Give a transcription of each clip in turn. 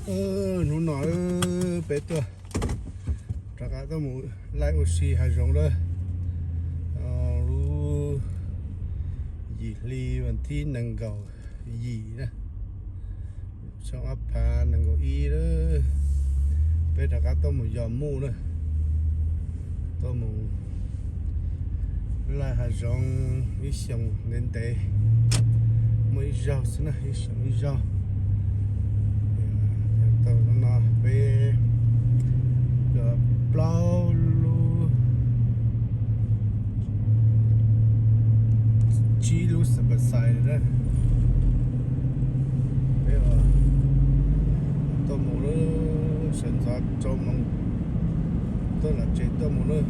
Hnub no peb tuaj rov qab tuaj mus laij ua si hav zoov lawm. Lub yim hli vas thib nees nkaum yim na, xyoo ob phav nees nkaum ib lawm, peb rov qab tuaj mus yos muj na, tuaj mus laij hav zoov ib xyoos ntev ntev, muaj ib zaug xwb na, ib xyoos ib zaug. Tau hnub no peb plaub lub, tsib lub xab pas xais na. Peb tuaj mus lawm, sawv ntxov rau moos tuaj los tsev tuaj mus lawm.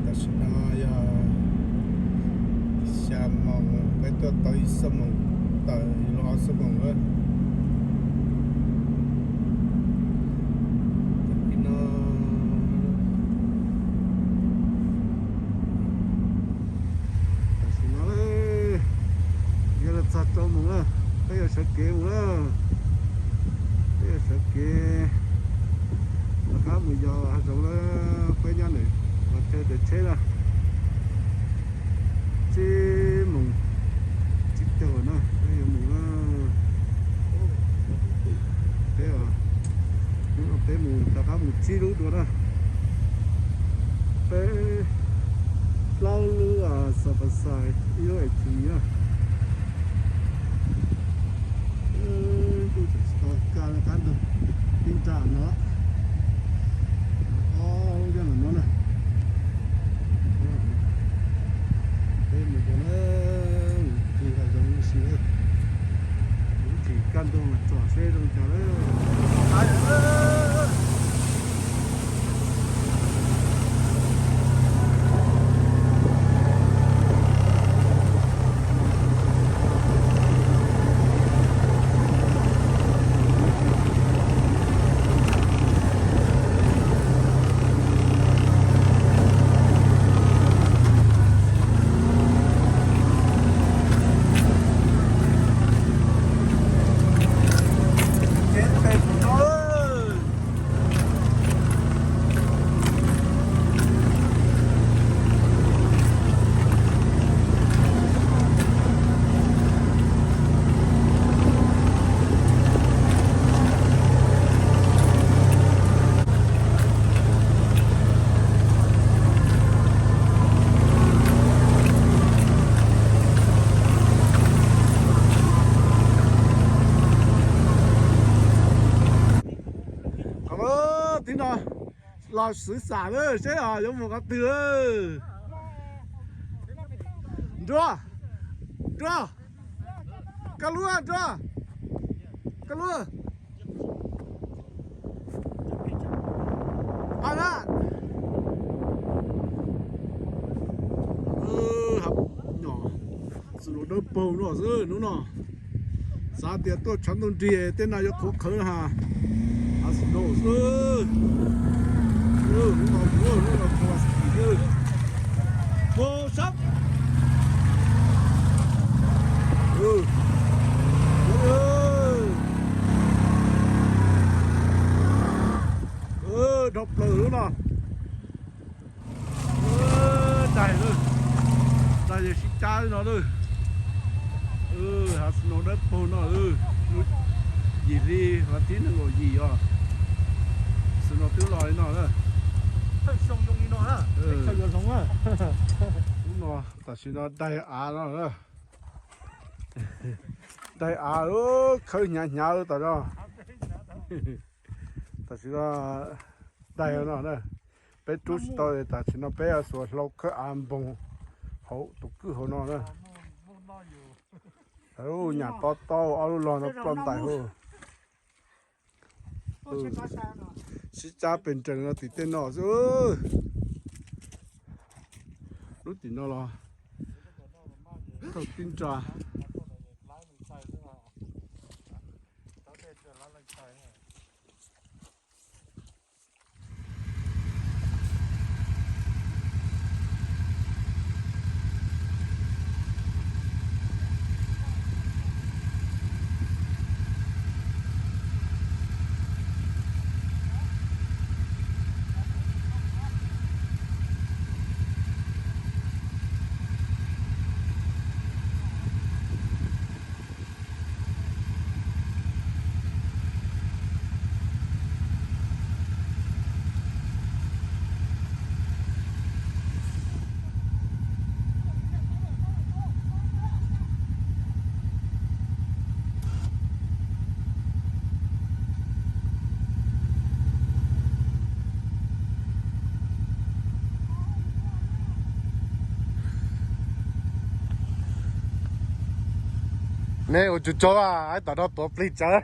Tam sim no yog xya moos, peb tuaj tau ib xuab moos tawm los ob xuab moos lawm. Tam sim no, tam sim no yog los txog rau mus na, peb yuav sawv kev mus na. Peb yuav sawv kev rov qab mus yos hav zoov lawm, peb nyob ntawm qhov chaw taws tsheb na. Tsib moos tsib caug na, peb yuav mus na. Peb, hnub no peb mus rov qab mus tsib lub dua na. Peb plaub lub xab pas xais, ib lub A T V na. Ntuj tseem tsis tau kaj qab ntug, tib nrag no, ob lub nyob ntawm no na. Peb mus rau na, mus tig hav zoov ua si, mus tig kaj ntug mas tsom seb zoo cas lawm. Qhov no, tim no los xwv xam lawm seb yuav mus qhov twg lawm. Nruab, Nruab, koj lub, Nruab, koj lub. Pab na. Hav, nyob, snow dawb paug no xwb hnub no. Xav tias tuaj tshav ntuj nrig tej no yuav qhuav qhawv ha. Hav snow xwb. Hnub no, hnub no kho xwb. Mus sab. Dhau plaws lub no. Daig lawm, daig sib cab no lawm. Hav snow dawb paug no lawm, yim hli vas thib nees nkaum yim os. Snow twb los li no na. Hnub no tam sim no daig av no na. Daig av, khawb hnyav hnyav tas zog. Tam sim no daig no na. Peb rub tsis tau, tam sim no peb xuas hlau khawb av npoog hauv tus kwj hauv no na. Nyam tob tob, ob lub log no ploj ntais hauv. Sib cab pes nrees no tim tej no xwb. Lub tim no los thaum tib nra. Neb ua tsuj tsaub, ib tom no tuav plig tsawv.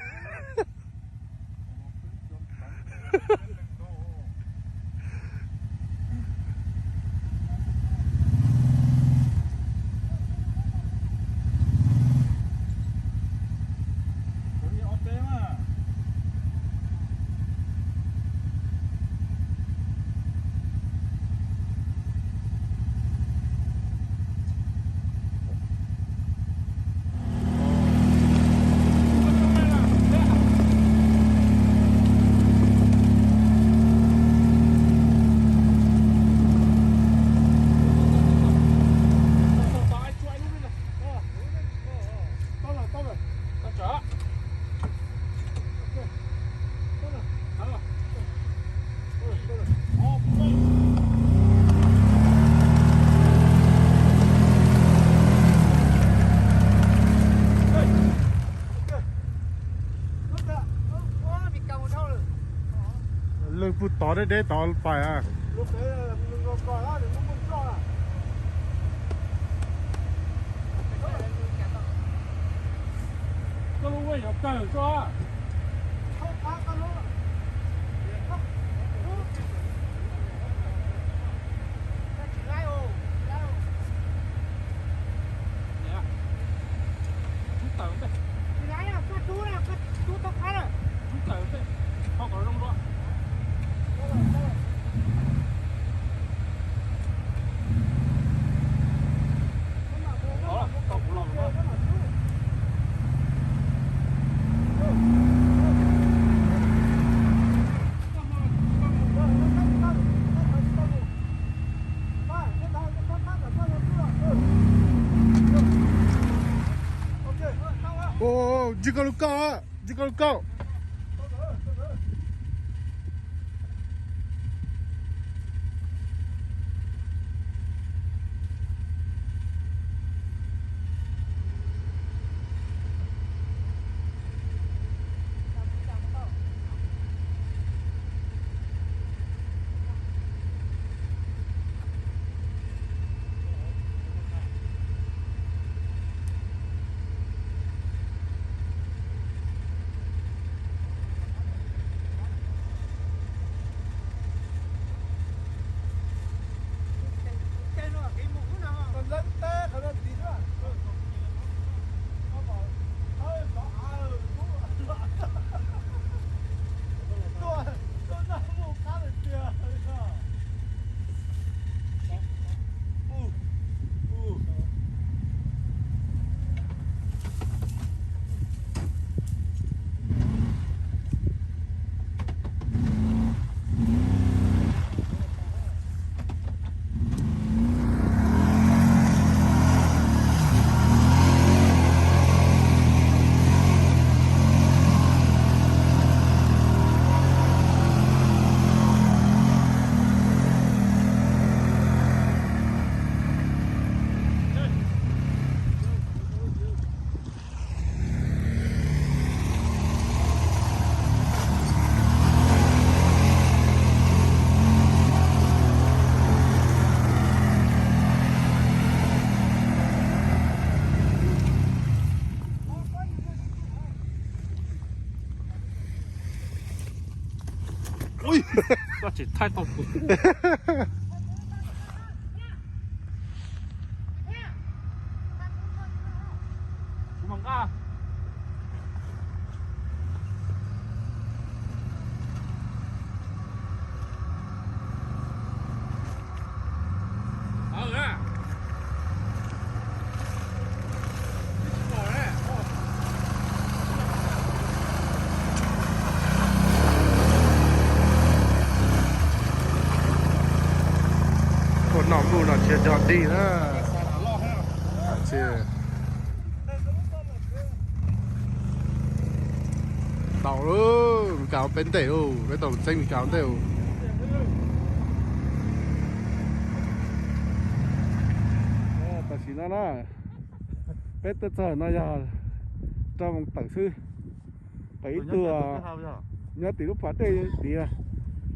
Lwg puag tod deb deb tod pais. Ntsia koj lub kauj, ntsia koj lub kauj. Ui, koj tseem thaij tau kuv. Ua no mus no tsis yog dig na. Tau lawm, Meskas peb ntej lawm, peb tau txeeb Meskas ntej lawm. Tam sim no na, peb tuaj txog no yog rau moos tawm xwb. Pem ib tug nyob tim lub pas dej tid,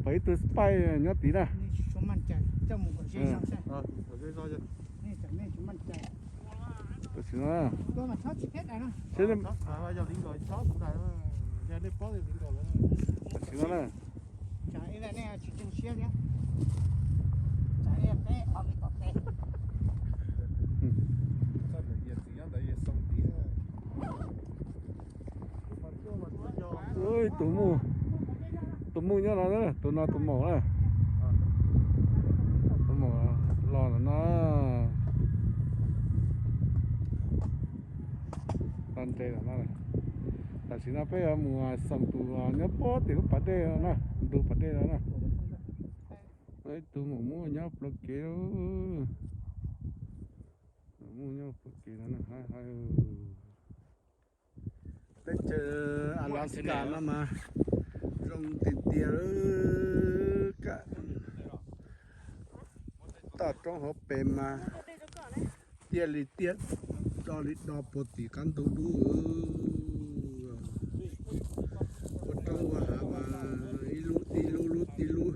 pem ib tug spaij nyob tid na. Tam sim no, tam sim no na. Tus muj, tus muj nyob no, tus no tus maum na. Tus maum los ntawm no. Los nres lawm no. Tam sim no peb yuav mus xoom tus nyob puag tim lub pas dej no na, ntug pas dej no na. Ib tug maum muj nyob plawv kev, maum muj nyob plawv kev no na. Teb chaws Alaska no mas zoo tiag tiag lawm. Toj roob hauv pes mas tiaj li tiaj, do li do puag tim qab ntug dub. Ua roob ua hav mas ib lub tib lub, lub tib lub.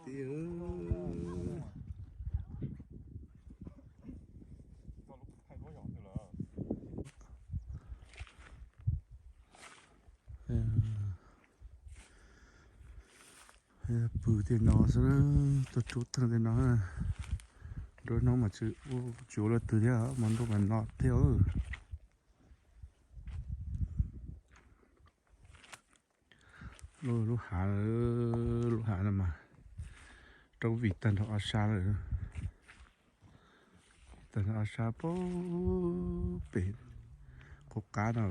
Tiag. Pw tej no xwb, tuaj rub theej tej no. Nruab hnub mas tsis ua, tsis ua luaj twg thiab, mas nruab mas no thiab. Lub hav, lub hav no mas roob vim tag nrho ob sab lawm. Tag nrho ob sab puag pem qub qab no.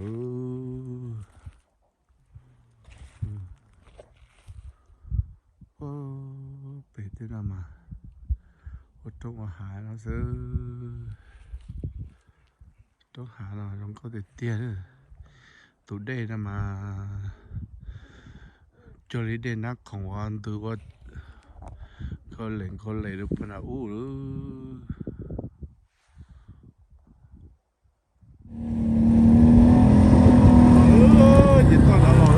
Puag pem tej no mas ua roob ua hav no xwb. Roob hav no zoo nkauj tiag tiag. Tus dej no mas cuag li dej Nab Khoom uas ntws ua nkau lem nkau lem rau puag nram ub lawm. Ces toj nrad los.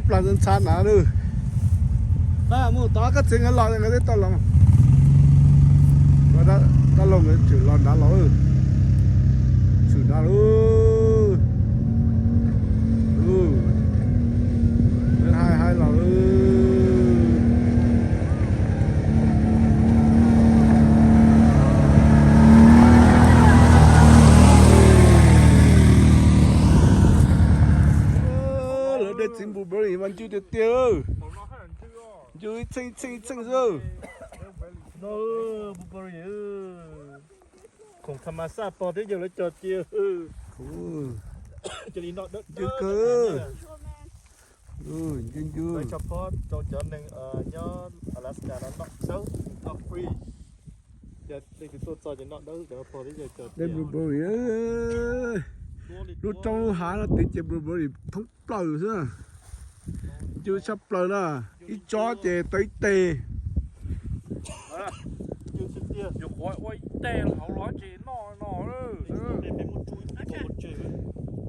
Plag ntxhab nrad lawm. Mus tod koj txiv nkawd los nkawd twb tau los. Tau los nkawd tseem los nrad los. Tshwm nrad lawm. Hais hais los. Lawv dej txiv blueberry mas ncw tiag tiag. Ncw ib txheej ib txheej ib txheej xwb. Khoom tham mas xaj pog twb yog lawv cog cia. Ncw kawg. Ncw ncw. Lawv tso phob rau cov neeg nyob Alaska no noj dawb, noj free. Cov neeg twg tuaj txog ces noj dawb cov pog twb yog cog cia. Blueberry, lub roob lub hav no tid ces blueberry thoob plaws xwb. Ncw tshaj plaws na, ib tsob ces tau ib teg. Nyuam qhuav ua ib teg hauv los tsis noj no.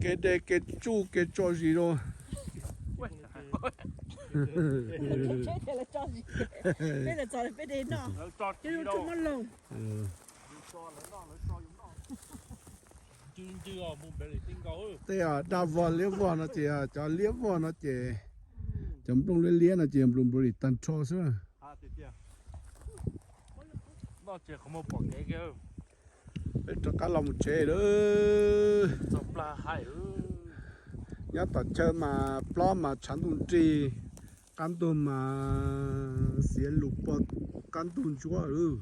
Kev de kev tsuj kev tso zis rau. Tej daj vog liab vog no ces cov liab vog no ces, cov nplooj liab liab no ces blueberry tag nrho xwb. Peb rov qab los mus tsev lawm. Nyob tom chaw mas plob mas tshav ntuj nrig, qab ntug mas xiav lus pog qab ntug ntsuab lawm.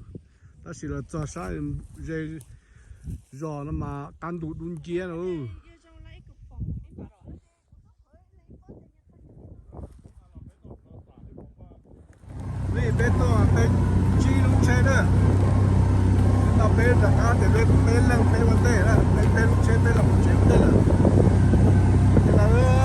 Tab sis los txog sab ze zos no mas qab ntug dub nciab lawm. Vim peb tuaj peb tsib lub tsheb na, no peb rov qab tias peb peb leeg peb ua ntej na, peb peb lub tsheb peb los mus tsev ua ntej lawm. Ces lawv